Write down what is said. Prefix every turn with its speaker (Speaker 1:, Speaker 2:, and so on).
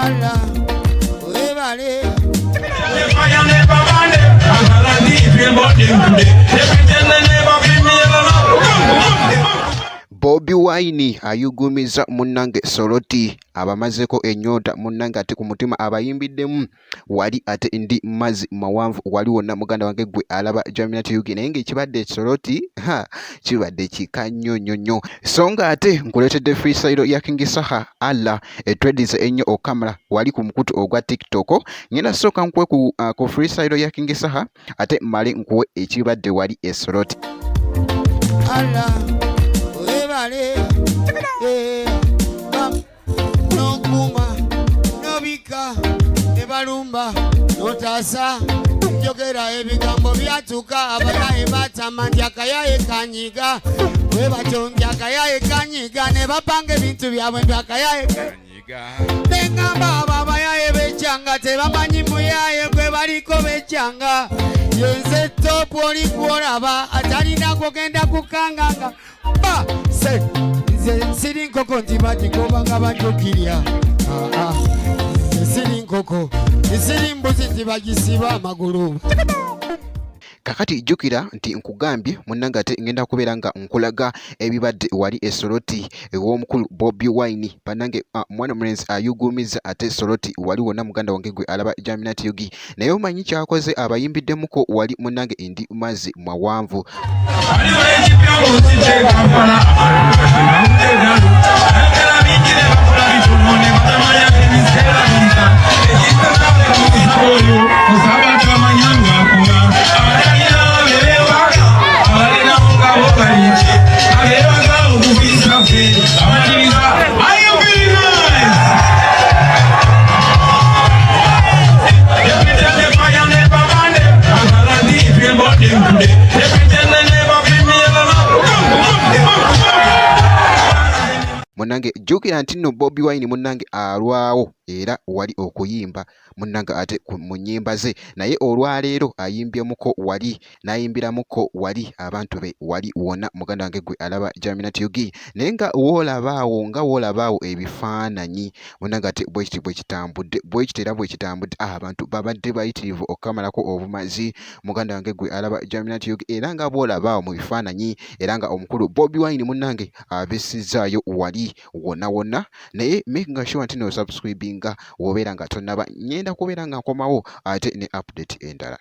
Speaker 1: Allah webale.
Speaker 2: Bobi Wine ayugumiza munnange Soroti abamazeeko ennyonta munnange ate ku mutima abayimbiddemu wali ate ndi mazzi mawanvu wali wonna muganda wange gwe alaba Jaminat Ug naye ng'ekibadde Soroti ha kibadde kika nnyo nnyo nnyo so nga ate nkuleetedde freestyle ya King Saha Allah etwedize ennyo okamala wali ku mukutu ogwa TikTok ngenda sooka nkuwe ku freestyle ya King Saha ate mmale nkuwe ekibadde wali e Soroti.
Speaker 1: Allah webale n'okuuma n'obikka ne balumba n'otaasa njogera ebigambo byatuuka abayaye batama nti akayaye kanyiga bwe batyo nti akayaye kanyiga ne bapanga ebintu byabwe nti akayaye neŋŋamba abo abayaye bekyanga tebamanyi muyaye gwe baliko bekyanga yenze topu oli kwolaba atalina kugenda kukanganga ba se nze siri nkoko nti bagigoba nga bajukirya ah, ah. nze siri nkoko siri mbuzi nti bagisiba amagulu.
Speaker 2: Kakati jjukira nti nkugambye munnange ate ngenda kubeera nga nkulaga ebibadde wali e Soroti ew'omukulu Bobi Wine. Bannange mwana mulenzi ayuguumizza ate Soroti wali wonna muganda wange gwe alaba Jaminat Ug. Naye omanyi ky'akoze abayimbiddemukko wali munnange ndi mazzi mawanvu. Munnange jjukira nti nno Bobi Wine munnange alwawo era wali okuyimba munnange ate mu nnyimba ze naye olwaleero ayimbyemuko wali n'ayimbiramuko wali abantu be wali wonna muganda wange gwe alaba Jaminat Ug naye nga woolaba awo nga woolaba awo ebifaananyi munnange ate bwekiti bwe kitambudde bwekiti era bwe kitambudde abantu babadde bayitirivu okukamalako obumazi muganda wange gwe alaba Jaminat Ug era nga bw'olaba awo mu bifaananyi era nga omukulu Bobi Wine munnange abissizaayo wali wonna wonna naye making sure nti no subscribinga wobeera nga tonnaba ngenda kubeera nga nkomawo ate ne update endala.